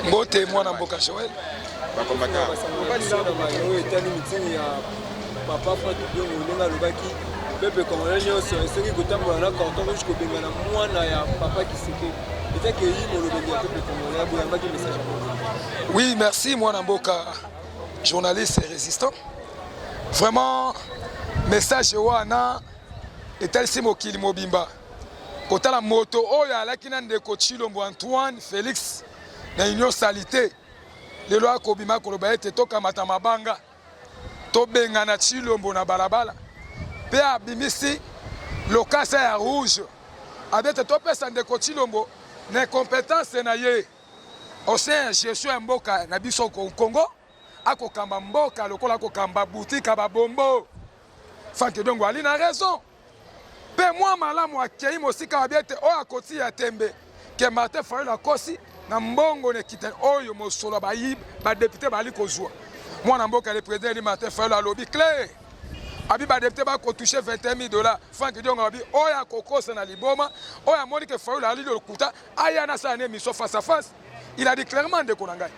Mbote mwana mboka Joël. Oyo etali meeting ya papa Franck Diongo, ndenge alobaki peuple congolais nyonso esengi kotambola na carton rouge kobengana mwana ya papa Tshisekedi, etaki eyi molobeli ya peuple congolais, boyambaki message yango? Oui, merci mwana mboka journaliste et résistant. Vraiment message wana etalisi mokili mobimba kotala moto oyo alaki na ndeko Tshilombo Antoine Félix na union salité, lelo akobima koloba ete tokamata mabanga, tobengana Tshilombo na balabala, mpe abimisi lokasa ya rouge abete topesa ndeko Tshilombo na incompétence na ye au sein ya gestion ya mboka na biso Congo. Akokamba mboka lokola akokamba boutique ya babombo. Franck Diongo ali na raison, mpe mwa malamu akei mosika babi ete oyo akotia tembe ke Martin Fayulu akosi na mbongo na ekita oyo mosolo bayibi badéputés bali kozwa. Mwana mboka, le président élu Martin Fayulu alobi clair, abi badéputés bakotoucher 21 000 $. Franck Diongo abi oyo akokosa na liboma, oyo amoni ke Fayulu ali lokuta, aya nasala na émission face à face. Il a dit clairement, ndeko na ngai,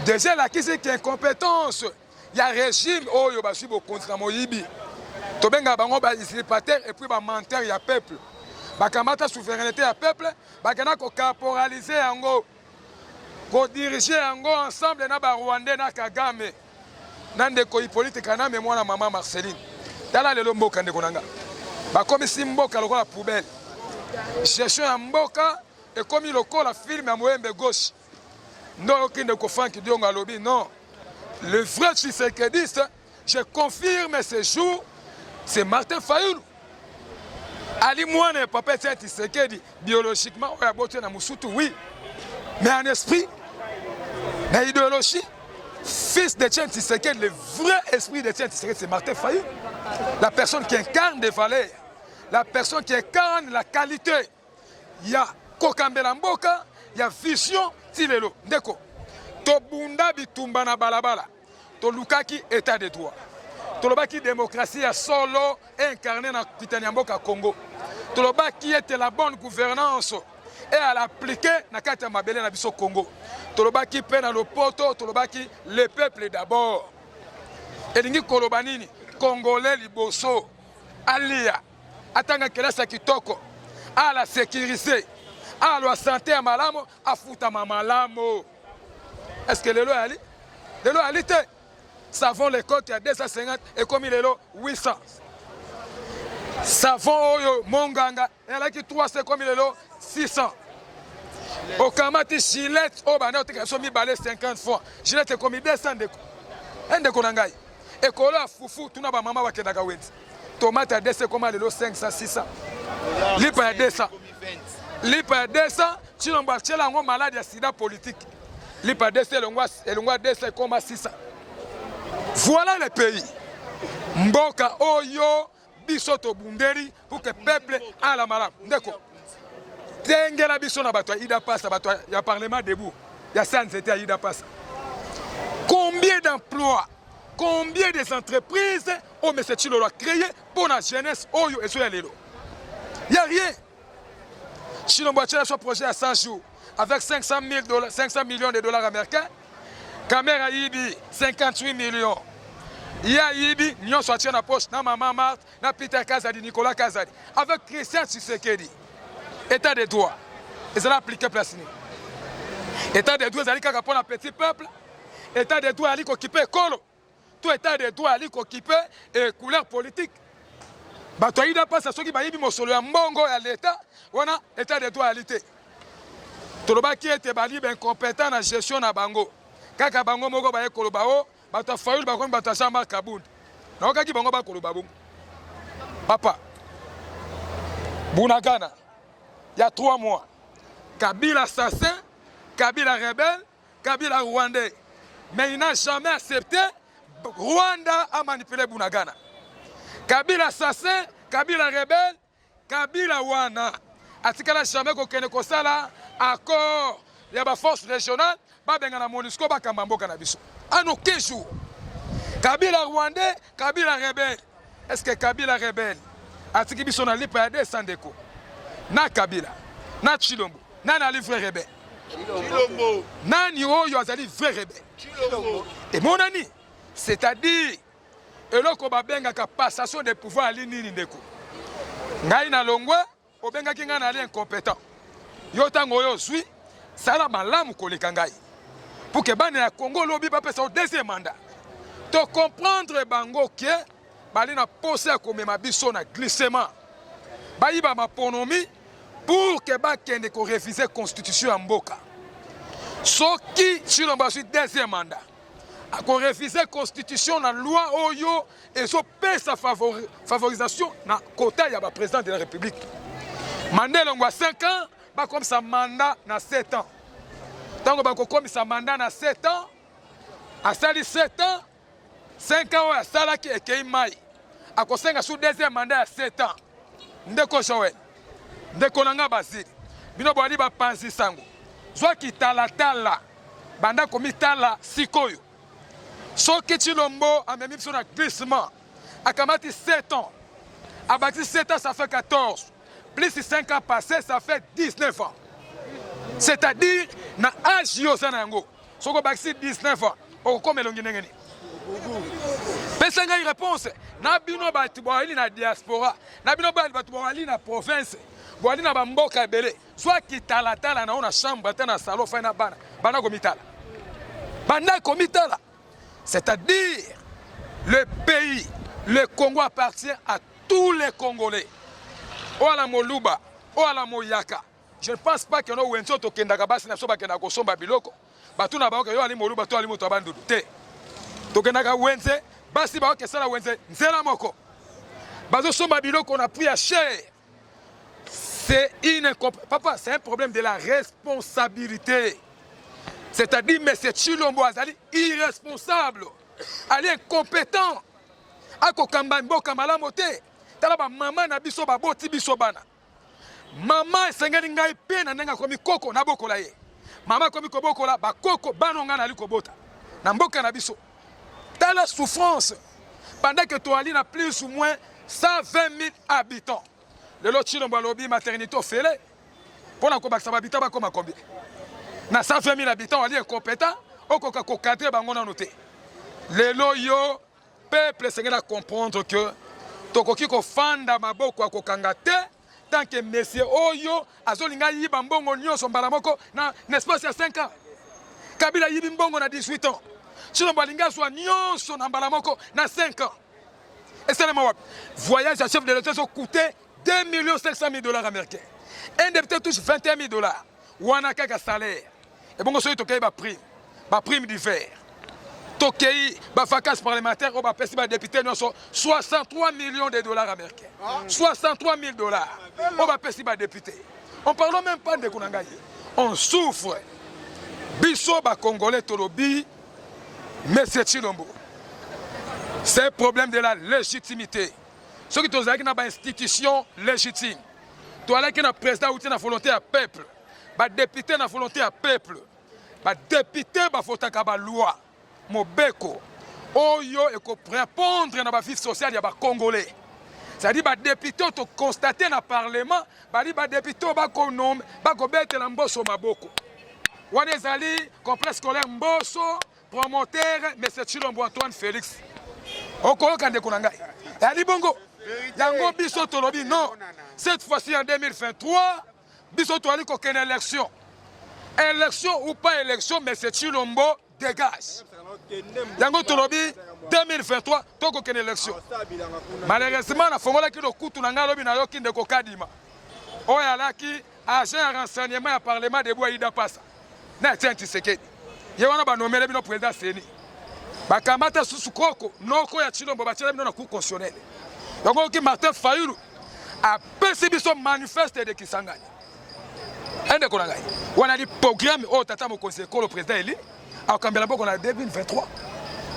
déjà elakisi ke incompétence ya régime oyo bazwi bokonzi na moyibi, tobengaka bango bausurpateur et puis bamenteur ya peuple. Bakamata souveraineté ya peuple, bakenda kocaporaliser yango, kodiriger yango ensemble na Barwandais, na Kagame, na ndeko Hippolyte Kanambe, mwana mama Marceline. Tala lelo mboka, ndeko na nga, bakomisi mboka lokola poubelle. Gestion ya mboka ekomi lokola film ya moyembe gauche. Nde oyoki ndeko Frank Diongo alobi non, le vrai tshisekediste, je confirme ce jour, c'est Martin Fayulu. Ali mwana ya papa Etienne Tshisekedi biologiquement, oyo aboti na mosutu, oui, mais en esprit, na idéologie, fils d'Etienne Tshisekedi, le vrai esprit d'Etienne Tshisekedi, c'est Martin Fayulu, la personne qui incarne des valeurs, la personne qui incarne la qualité ya kokambela mboka, ya vision. Ti lelo, ndeko, tobunda bitumba na balabala, tolukaki état de droit, tolobaki démocratie ya solo incarné na kitani ya mboka Congo, tolobaki ete la bonne gouvernance e al'appliquer na kati ya mabele na biso Congo, tolobaki mpe na lopoto, tolobaki le peuple d'abord. Elingi koloba nini? Congolais liboso, alia, atanga kelasi ya kitoko, ala sécurisé, alwa santé ya malamu, afutama malamu. Est ce que lelo yali? Lelo yali te. Savon lecoque ya 250 ekomi lelo 800. Savon oyo monganga ezalaki 300 ekomi lelo 600. Okamati Gillette oyo banda otekaka biso mibale 50 fois, Gillette ekomi 200. Ndeko, ndeko na ngai, ekolo ya fufu, tuna bamama bakendaka wenze, tomate ya 200 ekoma lelo 500, 600. Lipa ya 200, lipa ya 200, Tshilombo atiela yango maladi ya sida politique. Lipa ya 200 elongwa 200 ekoma 600. Voilà le pays, mboka oyo biso tobundeli pour que peuple ala malamu. Ndeko, tengela biso na bato ya UDPS, bato ya parlement debout ya sa nzete ya UDPS. Combien d'emplois, combien des entreprises oyo M. Tshilolo a créé mpo na jeunesse oyo ezoya lelo? Ya rien. Tshilombo atiela biso projet ya 100 jours avec 500 000 $, 500 millions de dollars américains. Kamerhe ayibi 58 millions, ye ayibi nyonso, atie na poche na mama Marthe, na Peter Kazadi, Nicolas Kazadi avec Christian Tshisekedi. État de droit ezali appliqué place nini? État de droit ezali kaka mpona petit peuple? État de droit ezali kokipe ekolo to état de droit ezali kokipe e couleur politique? Bato ayida mpasa soki bayibi mosolo ya mbongo ya leta wana, état de droit ayali te. Tolobaki ete bali baincompétent na gestion na bango, kaka bango moko baye koloba o bato ya Fayulu bakomi bato ya Jean-Marc Kabund. Naokaki bango bakoloba bongo. Papa, Bunagana ya 3 mois, Kabila assassin, Kabila rebelle, Kabila rwandais, mais il n'a jamais accepté Rwanda a manipulé Bunagana. Kabila assassin, Kabila rebelle, Kabila wana atikala jamais kokende kosala accord ya baforce régionale babenga na MONUSCO bakamba mboka na biso en aucun jour. Kabila rwandais, Kabila rebelle. Est ce que Kabila rebelle atiki biso na lipa ya 200? Ndeko, na Kabila na Tshilombo, nani ali vrai rebelle? Nani oyo azali vrai rebelle? Emonani, c'est-à-dire eloko babengaka passation de pouvoir ali nini ndeko? Ngai nalongwe, obengaki ngai nali incompetent. Yo ntango oyo ozwi, sala malamu koleka ngai pour que bana ya Congo lobi bapesa yo deuxième mandat. To comprendre bango ke bali na posa ya komema biso na glissement, bayiba maponomi pour que bakende ko reviser constitution ya mboka. Soki Tshilombo azwi deuxième mandat, ako reviser constitution na loi oyo ezopesa favorisation na quota ya ba président de la République. Mandat elongwa 5 ans, bakomisa mandat na 7 ans. Ntango bakokomisa mandat na 7 ans, asali 7 ans, 5 ans oyo asalaki ekei mai, akosenga su deuxième mandat ya 7 ans. Ndeko Joël, ndeko na nga Basile, bino boali bapanzi sango, zwa kitalatala, banda komitala sikoyo. Soki Tshilombo amemi biso na glissement, akamati 7 ans, abakisi 7 ans, ça fait 14, plus 5 ans passé, ça fait 19 ans. C'est-à-dire na âge yo oza na yango, soki obakisi 19 ans, okokoma elongi ndenge nini? Pesa ngai réponse. Na bino bato boali na diaspora, na bino bato boali na province, boali na bamboka ebele, zwa kitalatala na yo na chambre ata na salon, fai na bana, banda komitala, banda komitala. C'est-à-dire le pays, le Congo appartient à tous les Congolais. Oyo ala Moluba, oyo ala Moyaka. Je ne pense pas que no wenzo tokendaka basi na biso bakendaka kosomba biloko, batuna bango ke yo ali Moluba to ali moto ya Bandundu te. Tokendaka wenze, basi bakesala wenze nzela moko, bazosomba biloko na prix ya cher. C'est une papa, c'est un problème de la responsabilité. C'est-à-dire monsieur Tshilombo azali irresponsable, ali incompétent, akokamba mboka malamu te. Tala ba mama na biso baboti biso bana. Mama esengeli ngai pe na ndenge akomi koko nabokola ye. Mama akomi kobokola bakoko bana ngai nali kobota na mboka na biso. Tala souffrance pendant que toali na plus ou moins 120 000 habitants. Lelo Tshilombo alobi maternité ofele mpona kobakisa bahabitant bakoma combien? Na 120 000 habitants ali incompétent, okoka kokadre bango nano te. Lelo yo peuple esengeli a comprendre que tokoki kofanda maboko ya kokanga te tant que monsieur oyo azolinga yiba mbongo nyonso mbala moko na espace ya 5 ans. Kabila yibi mbongo na 18 ans. Tshilombo alingi azwa nyonso na mbala moko na 5 ans. Esalema wapi? Voyage ya chef de l'État ezocoûter 2 500 000 dollars américains. Un député touche 21 000 dollars. Wana kaka salaire. Ebongo soki tokei ba prime, ba prime d'hiver, tokei ba vacances parlementaires oyo bapesi ba député nyonso 63 millions de dollars américains. 63 000 dollars oyo bapesi ba député. On parle même pas ndeko na ngai. On souffre. Biso ba Congolais tolobi, monsieur Tshilombo, c'est un problème de la légitimité. Soki tozalaki na ba institution légitime, toalaki na président outi na volonté ya peuple, ba député na volonté ya peuple, ba député bavotaka ba loi mobeko oyo ekorépondre na ba vie sociale ya ba Congolais. C'est-à-dire ba député oyo toconstate na parlement, bali ba député oyo bakonome bakobetela Mboso maboko. Wana ezali complexe scolaire Mboso, promoteur monsieur Tshilombo Antoine Félix. Okoyoka ndeko na ngai, ezali bongo yango biso tolobi non, cette fois-ci en 2023 biso toali kokende élection. Élection ou pas élection, monsieur Tshilombo dégage. Yango tolobi 2023 tokokende élection. Malheureusement nafongolaki lokutu na ngai alobi nayoki ndeko Kadima oyo alaki agent ya renseignement ya parlement debout Aïda Passa na Etienne Tshisekedi, ye wana banomele bino président CENI, bakamata susu koko noko ya Tshilombo batiela bino na cour constitutionnelle. Yango oki Martin Fayulu apesi biso manifeste de Kisangani. Ndeko na ngai, wana li programme oyo tata mokonzi ekolo président eli akokambela mboko na 2023.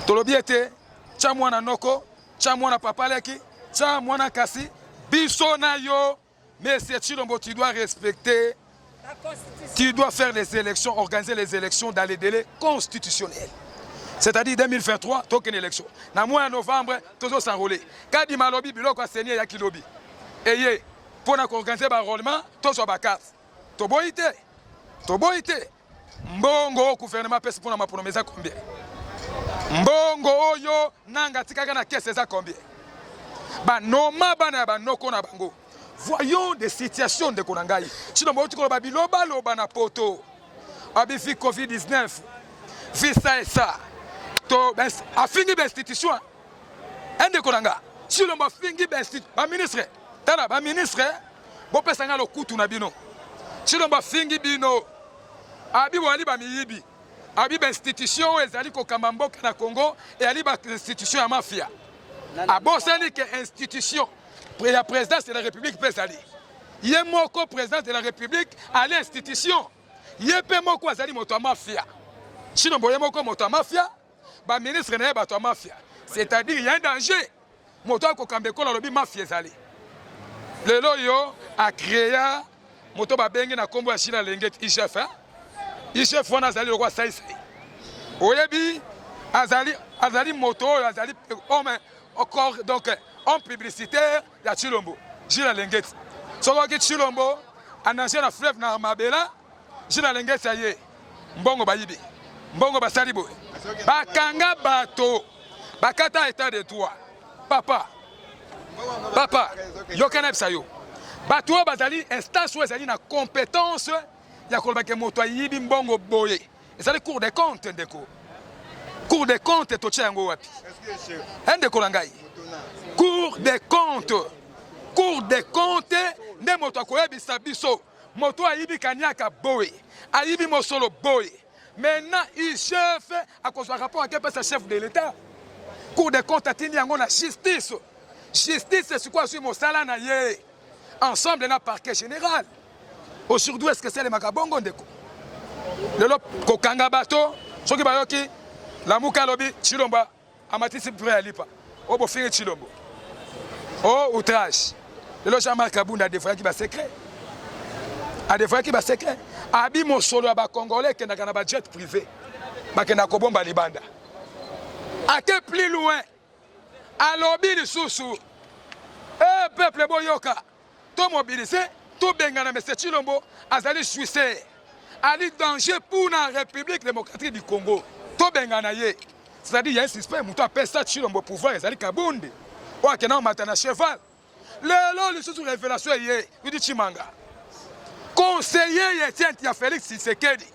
Tolobi ete tya mwana noko, tya mwana papa leki, tya mwana kasi biso na yo. Monsieur Tshilombo, tu dois respecter, tu dois faire les élections, organiser les élections dans les délais constitutionnels. C'est-à-dire 2023, tokende élection. Na mois de novembre, tozo s'enrôler. Kadima lobi biloko ya CENI ya kilobi. Eye, pour na organiser ba enrôlement, tozo ba carte. Toboyi te. Toboyi te. Mbongo oyo gouvernement apesi mpona maponomi eza combien? Mbongo oyo Nanga atikaka na kese eza combien? Banoma bana ya banoko na bango. Voyons des situations ndeko na ngai. Tshilombo auti koloba bilobaloba na poto. Abi vi Covid-19, vi ça et ça. To ben, afingi ba institution. Ndeko na nga. Tshilombo afingi ba institution, ba ministre. Tala ba ministre, bopesa nga lokutu na bino. Tshilombo afingi bino. Abi wali ba miyibi. Abi ba institution oyo ezali kokamba mboka na Congo eyali ba institution ya mafia. Abosani ke institution ya présidence de la République mpe ezali ye moko présidence de la République ali institution ye mpe moko azali moto ya mafia. Tshilombo ye moko moto ya mafia, ba ministre na ye bato ya mafia, c'est-à-dire il y a un danger. Moto akokamba ekolo alobi mafia ezali lelo oyo acrea moto babengi na nkombo ya Shila Lengeti IGF, hein? IGF wana azali lokola saisai, oyebi azali, azali moto oyo azali homme corps, donc homme publicitaire ya Tshilombo. Shila Lengeti soki oki Tshilombo anage na fleuve na mabela, Shila Lengeti aye mbongo bayibi, mbongo basali boye, bakanga bato, bakata état de droit. Papa, papa, yoka nayebisa yo, bato oyo bazali instance oyo ezali na compétence ya koloba ke moto ayibi mbongo boye ezali cour des comptes. Ndeko, cour des comptes totia yango wapi? Ndeko na ngai, cour des comptes, cour des comptes nde moto akoyebisa biso moto ayibi kaniaka boye, ayibi mosolo boye. Maintenant IGF akozwa rapport akepesa chef de l'État. Cour des comptes atindi yango na justice. Justice sikoyo azwi mosala na ye ensemble na parquet général. Aujourd'hui, est-ce que esalemaka bongo ndeko? Lelo kokanga bato soki bayoki Lamuka alobi Tshilombo amatisi prix ya lipa, oyo bofingi Tshilombo o outrage. Lelo Jean-Marc Kabunda adévoilaki basecret, adévoilaki basecret, abi mosolo ya bacongolais ekendaka na bajet privé, bakendaka kobomba libanda. Ake plus loin, alobi lisusu e peuple boyoka, tomobilize, tobengana monsieur Tshilombo, azali jouisseur, ali danger pour la République démocratique du Congo, tobengana ye. C'est-à-dire il y a un suspect, moto apesa Tshilombo pouvoir ezali Kabund oyo akenda komata na cheval. Lelo lisusu révélation eye Yudi Tshimanga, conseiller ya Etienne ya Félix Tshisekedi,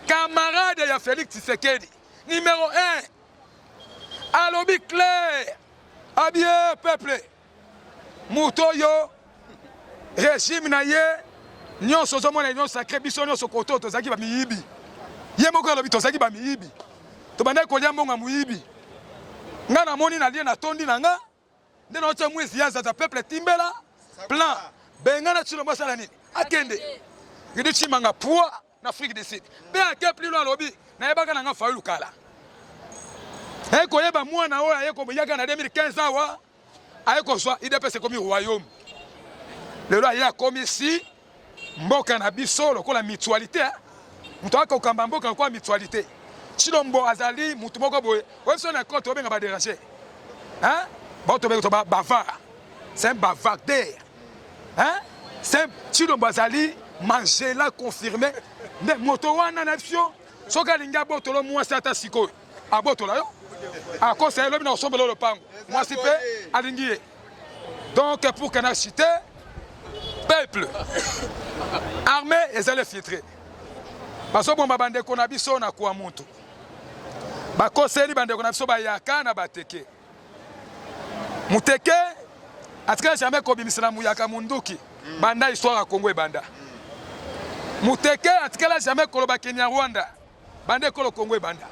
camarade ya Félix Tshisekedi numéro 1, alobi clair abie peuple, moto oyo régime na ye nyonso ozomona union sacrée, biso nyonso koto tozalaki bamiyibi. Ye moko alobi tozalaki bamiyibi, tobandaki kolia mbongo ya moyibi. Nga namoni nalie natondi na nga nde naotia mwezi ya zaza. Peuple timbela plan, bengana Tshilombo, asala nini? Akende. Yudi Tshimanga poids na Afrique du Sud mpe ake plus loin, alobi nayebaka na nga Fayulu kala, aye koyeba mwana oyo aye koyaka na 2015 awa, aye kozwa UDPS ekomi royaume. Lelo aye akomisi mboka na biso lokola mutualité, moto akokamba mboka lokola mutualité. Tshilombo azali motu moko boye oyo biso na kote obenga badéranger, bato tobenga to bavard, c'est un bavardaire, hein? C'est Tshilombo azali mangela confirmé. Nde moto wana na biso soki alingi abotola mwasi, ata sikoyo abotola yo, akosa ye lobi na kosombela lopango, mwasi mpe alingi ye. Donc pour kana cité peuple armée ezali infiltré, bazobomba bandeko na biso na kwa mutu, bakoseli bandeko na biso bayaka na bateke. Muteke atikala jamais kobimisela muyaka munduki banda histoire ya Congo ebanda. Muteke atikala jamais koloba Kinyarwanda banda ekolo Congo ebanda.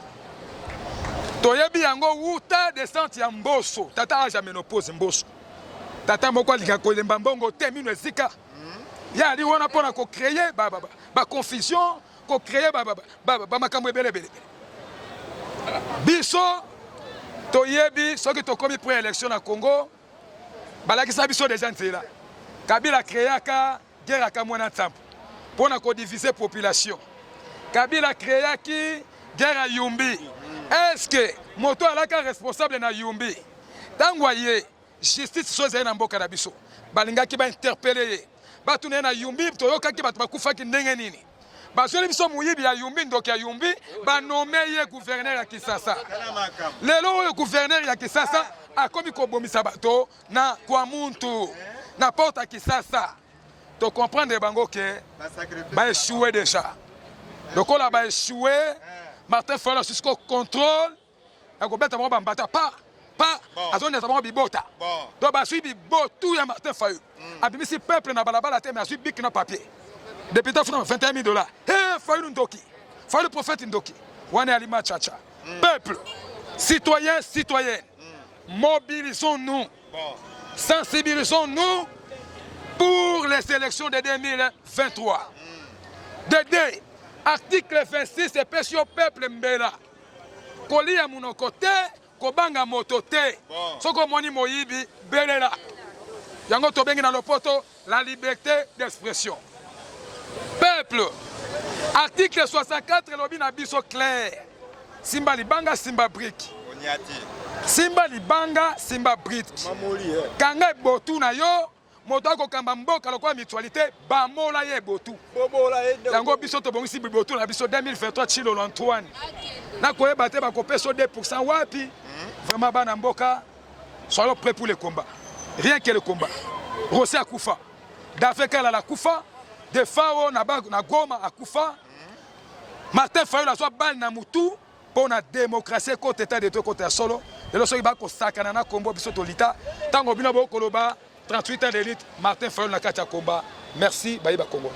Toyebi yango wuta descente ya Mboso, tata age ya ménopause. Mboso tata moko alingaka kolemba mbongo te, mino ezika ye ali wana mpona kocréer baconfusion, kocréer bamakambo ebele ebele. Biso toyebi soki tokomi pré élection na Congo, balakisa biso déjà nzela. Kabila créaka guerre ya Kamwena Nsambo mpona kodiviser population. Kabila créaki guerre ya Yumbi. Est ce que moto alaka responsable na Yumbi, ntango aye justice so ezali na mboka na biso, balingaki bainterpeller ye, batuna ye na Yumbi toyokaki bato bakufaki ndenge nini? Bazweli biso moyibi ya Yumbi, ndoki ya Yumbi, banome ye gouverneur ya Kisasa. Lelo oyo gouverneur ya Kisasa akomi kobomisa bato na Kwamuntu, na porte ya Kisasa. To comprendre bango ke ba échoué déjà. Lokola ba échoué, Martin Fayulu asusi ko contrôle akobeta bango bambata pa pa, azoniata bango bibota. Donc bazwi bibotu ya Martin Fayulu. Abimisi peuple na balabala te, mais azwi bic na papier. Député afuna 21 000 dollars. Hey, Fayulu ndoki, Fayulu prophète ndoki. Wana alima chacha. Peuple, citoyen, citoyenne, mobilisons-nous, sensibilisons-nous pour les élections de 2023. De deux, article 26 epesi yo peuple mbela kolia monoko te, kobanga moto te. Soki omoni moyibi, belela. Yango tobengi na lopoto la liberté d'expression. Peuple, article 64 elobi na biso clair: simba libanga, simba brique, simba libanga, simba brique, kanga ebotu na yo. Moto akokamba mboka lokola mutualité, bamola ye ebotu. Yango biso tobongisi bibotu na biso 2023. Tshilolo Antoine, nakoyeba te bakopesa 2 wapi. Vraiment, bana mboka, soyons prêts pour le combat, rien que le combat. Rossi akufa, David Kalala akufa, Defao na, na Goma akufa, Martin Fayulu azwa balle na mutu mpo na démocratie ekota, état de droit ekota ya solo. Lelo soki bakosakana na kombo biso tolita ntango bino bokoloba 38 ans d'élite, Martin Fayulu na kati ya komba. Merci, bayi bakongo.